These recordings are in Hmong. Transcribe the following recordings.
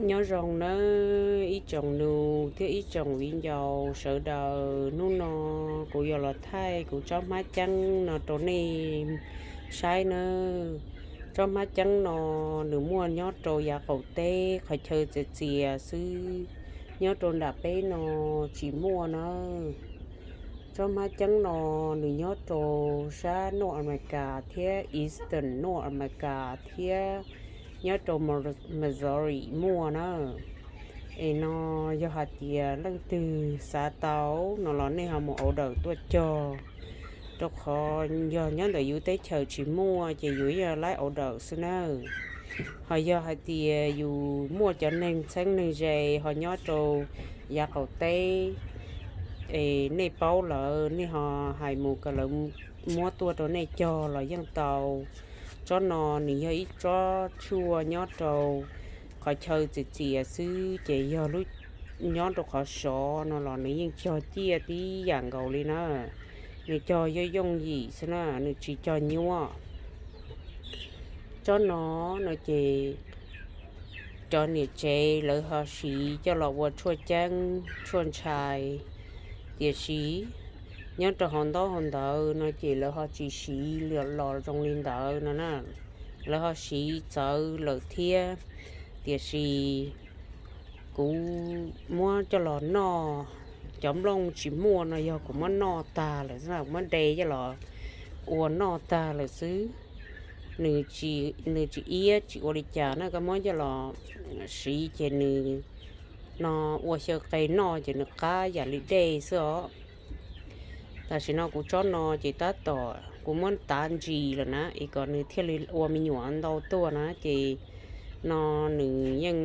Nyob zoo nawb ib tsoom nus thiab ib tsoom viv ncaus sawv daws, hnub no kuv yuav los thaij kuv tsob hmab ceeb no rau nej saib nawb. Tsob hmab ceeb no nws muaj nyob rau yav qaum teb qhov chaw txias txias xwb, nyob rau nram peb no tsis muaj nawb. Tsob hmab ceeb no nws nyob rau sab North America thiab Eastern North America thiab nyob rau Missouri muaj na. Es no yog hais tias leej twg xav tau no los nej ho mus order tuaj cog, rau qhov yog nyob ntawm yus teb chaws tsis muaj ces yus yeej laib order xwb na. Ho yog hais tias yus muaj cov neeg txheeb neeg ze ho nyob rau yav qaum teb es nej paub lawm nej ho hais mus kom lawv muab tuaj rau nej cog los yeej tau. Tsob no nws yog ib tsob tshuaj nyob rau qhov chaw txias txias xwb ces yog lub nyob rau qhov sov no los nws yeej cog ciaj tib yam nkaus li na. Nws cog yooj yooj yim xwb na, nws tsis cog nyuaj. Tsob no no ces cov niam tsev lawv ho siv coj los ua tshuaj ceeb tshuaj ntshai, tiam sis nyob rau hauv ntaub hauv ntawv no ces lawv ho tsis siv los zoo li ntawd no na. Lawv ho siv txawv lawm thiab, tiam sis kuv muab coj los noj, cov nplooj tsis muaj no yog kuv muab noj tag lawm, kuv muab de coj los ua noj tag lawm xwb. Nws tsis iab tsis ua li cas na, koj muab coj los siv ces nws no ua xyaw qe noj ces nws qab yam li dej xwb os. Tam sim no kuv tsob no ces tab tom kuv muab tav ntsis lawm na es kom nws thiaj li ua me nyuam ntau tuaj na ces no nws yeej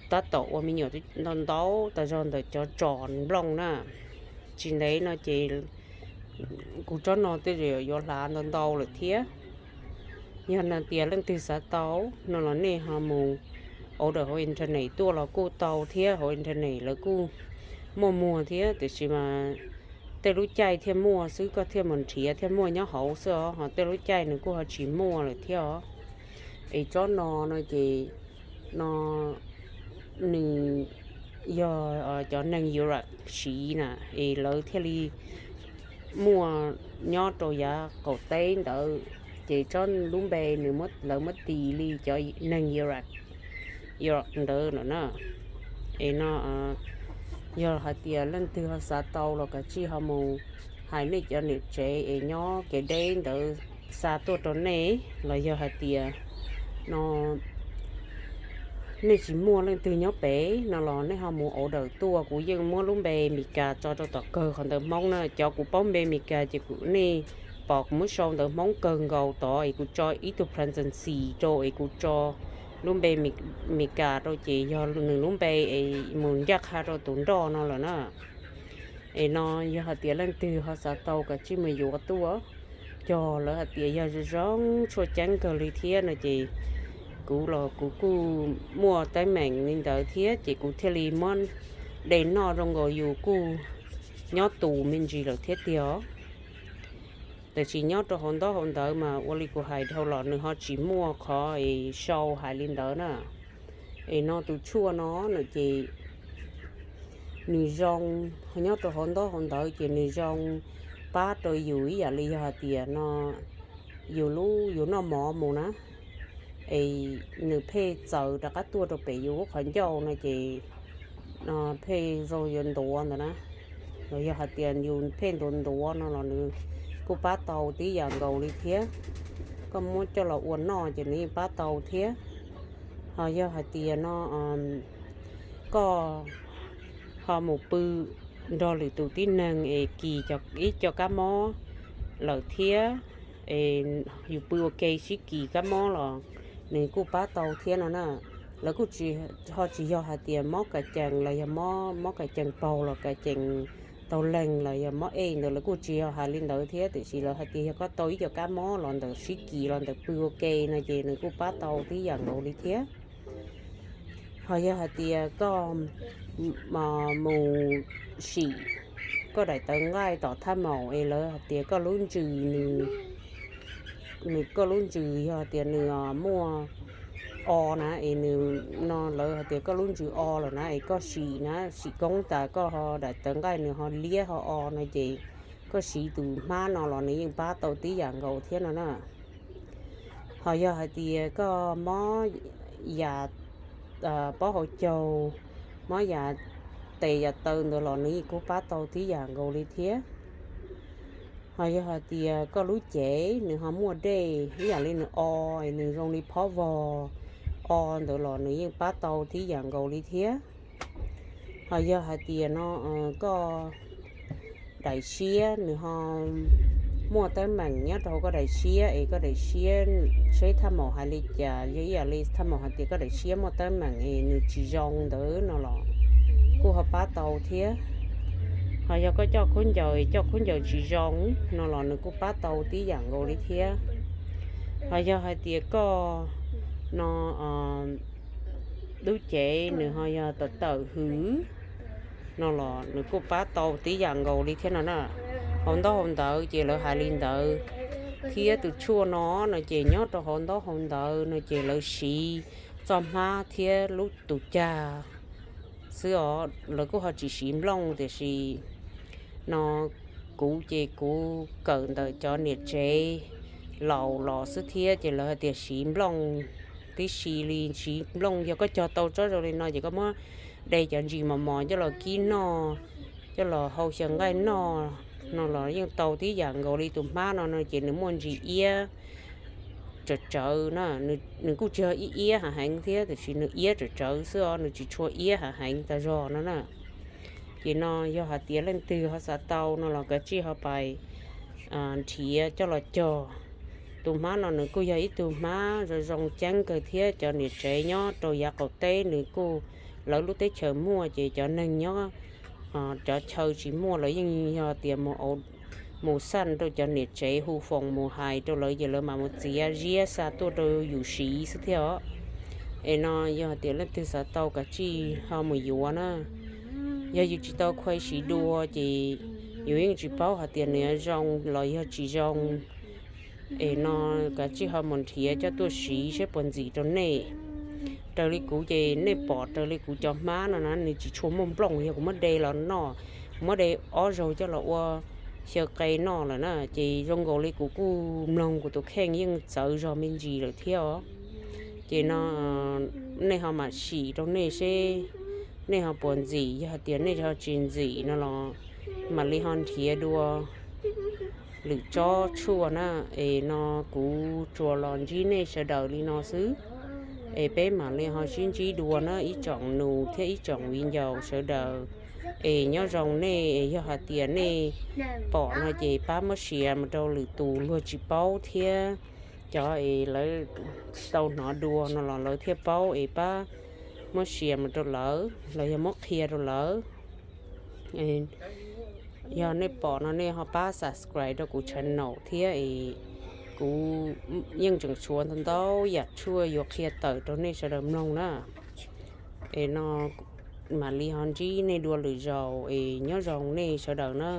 tab tom ua me nyuam ntau ntau tas zog ntawm cov tsom nplooj na. Tsis ntev no ces kuv tsob no tej zaum yuav hlav ntau ntau lawm thiab. Yog hais tias leej twg xav tau no los nej ho mus order hauv internet tuaj los kuj tau thiab, hauv internet lawv kuj muaj muag thiab, tiam sis mas tej lub caij thiaj muaj xwb, koj thiaj mus nrhiav thiaj muaj nyob hauv xwb os, ho tej lub caij nws kuj ho tsis muaj lawm thiab os. Es tsob no no ces no nws yog cov neeg Europe siv na, es lawv thiaj li muaj nyob rau yav qaum teb ntawd, ces tsob lub npe nws lawv muab tis li cov neeg Europe ntawd lawm na. Es no yog hais tias leej twg ho xav tau los kav tsij ho mus hais nej cov niam tsev es nyob kev deb ntawd xa tuaj rau nej, los yog hais tias no nej tsis muaj leej twg nyob pem no los nej ho mus order tuaj. Kuv yeej muab lub npe Mes Kas tso rau tom kawg qhov ntawv Hmoob na. Cov kuv paub npe Mes Kas ces kuv, nej pom kuv muab sau ntawv Hmoob kawg nkaus tod es kuv tso ib tug parenthesis rau es kuv tso lub npe Mes Kas rau ces yog nws lub npe es mus ncaj qha rau tus nroj no lawm na. Es no yog hais tias leej twg ho xav tau kav tsij mus yuav tuaj cog, lawv hais tias yog zoo zoo tshuaj ceeb kawg li thiab no ces kuv los kuv kuj muaj teeb meem li ntawd thiab ces kuv thiaj li muab de noj zoo nkaus yus kuj nyob tus me ntsis lawm thiab tiag. Tiam sis nyob rau hauv ntaub hauv ntawv mas ua li kuv hais dhau los nws ho tsis muaj qhov es sau hais li ntawd na. Es no tus tshuaj no no ces nws zoo, nyob rau hauv ntaub hauv ntawv ces nws zoo pab rau yus ib yam li yog hais tias no yus lub, yus noj mov mus na, es nws pheej txaws rov qab tuaj rau pem yus lub qhov ncauj no ces pheej zoo yuav ntuav ntawd na, los yog hais tias yus pheej ntuav ntuav no los nws kuj pab tau tib yam nkaus li thiab. Koj muab coj los ua noj ces nws yeej pab tau thiab. Ho yog hais tias no koj ho mus pw nrog lwm tus tib neeg es kis ib co kab mob lawm thiab, es yus pw ua ke sib kis kab mob los nws kuj pab tau thiab no na. Lawv kuj tsis, ho tsis yog hais tias mob ka cees los yog mob ka cees paug los ka cees taug leeg los yog mob ej ntawd, lawv kuj tsis yog hais li ntawd thiab, tiam sis lawv hais tias yog koj tau ib co kab mob los ntawm sib kis los ntawm pw ua ke no ces nws kuj pab tau tib yam nkaus li thiab. Ho yog hais tias koj mus sim koj daim tawv nqaij tom thaj maum es lawv hais tias koj lub ntsws nws, nws koj lub ntsws yog tias nws muaj o na, es nws no lawv hais tias koj lub ntsws o lawm na, es koj sim na, sim koob tas koj ho daim tawv nqaij nws ho liab ho o no ces koj siv tus hmab no los nws yeej pab tau tib yam nkaus thiab no na. Ho yog hais tias koj mob yam pob hauv caug, mob yam tes yam taw ntawd los nws yeej kuj pab tau tib yam nkaus li thiab. Ho yog hais tias koj lub cev nws ho muaj dej ib yam li nws o, nws zoo li phob vog o ntawd los nws yeej pab tau tib yam nkaus li thiab. Ho yog hais tias no koj daim siab nws ho muaj teeb meem nyob rau hauv koj daim siab es koj daim siab seb thaj maum hais li cas, yog ib yam li thaj maum hais tias koj daim siab muaj teeb meem es nws tsis zoo ntawd no los kuj ho pab tau thiab. Ho yog koj coj khaub ncaws, coj khaub ncaws tsis zoo no los nws kuj pab tau tib yam nkaus li thiab. Ho yog hais tias koj no lub cev nws ho yog tawm tawm hwv no los nws kuj pab tau tib yam nkaus li thiab no na. Hauv ntaub hauv ntawv ces lawv hais li ntawd thiab. Tus tshuaj no no ces nyob rau hauv ntaub hauv ntawv no ces lawv siv txoj hmab thiab lub tus cag xwb os, lawv kuj ho tsis siv nplooj. Tiam sis no kuv ces kuv kawm ntawm cov niam tsev laus los xwb thiab, ces lawv hais tias siv nplooj tib si li. Siv nplooj, yog koj cog tau tsob zoo li no ces koj muab de cov ntsis mos mos coj los kib noj, coj los hau xyaw nqaij noj no los yeej tau tib yam nkaus li. Tus hmab no no ces nws muaj ntsis iab tsawv tsawv na, nws kuj tsis yog ib iab hav heev thiab, tiam sis nws iab tsawv tsawv xwb os, nws tsis tshua iab hav heev tas zog no na. Ces no yog hais tias leej twg ho xav tau no los kav tsij ho pais nrhiav coj los cog. Tus hmab no nws kuj yog ib tug hmab zoo zoo ceeb kawg thiab. Cov niam tsev nyob rau yav qaum teb nws kuj, lawv lub teb chaws muaj, ces cov neeg nyob cov chaw tsis muaj lawv yeej yog tias mus xaj rau cov niam tsev hu foos mus hais rau lawv ces lawv mam mus txiav ziab xa tuaj rau yus siv xwb thiab os. Es no yog hais tias leej twg xav tau kav tsij ho mus yuav na. Yog yus tsis tau khuai siv dua ces yus yeej tsis paub hais tias nws yuav zoo los yog tsis zoo. Es no kav tsij ho mus nrhiav coj tuaj siv saib puas ntxim rau nej. Raws li kuv ces nej pom raws li kuv cov hmab no na nws tsis tshua muaj nplooj, yog kuv muab de los noj, kuv muab de ob zaug coj los ua xyaw qe noj lawm na, ces zoo nkaus li kuv kuj mloog kuv tus kheej yeej txawv zog me ntsis lawm thiab os. Ces no nej ho mam sim rau nej seb nej ho puas ntxim, yog hais tias nej ho tsis ntxim no los mam li ho nrhiav dua lwm tsob tshuaj na. Es no kuv tsuas los ntsib nej sawv daws li no xwb. Es peb mam li ho sib ntsib dua na ib tsoom nus thiab ib tsoom viv ncaus sawv daws. Es nyob zoo nej, yog hais tias nej pom no ces pab muab share mus rau lwm tus luag tsis paub thiab. Cov es lawv tau hnov dua no los lawv thiaj paub, es pab muab share mus rau lawv los yog muab qhia rau lawv. Yog nej pom no nej ho pab subscribe rau kuv channel thiab es kuv yeej tseem tshuav ntau ntau yam tshuaj yuav qhia tawm rau nej sawv daws mloog na. Es no mam li ho ntsib nej dua lwm zaus, es nyob zoo nej sawv daws na.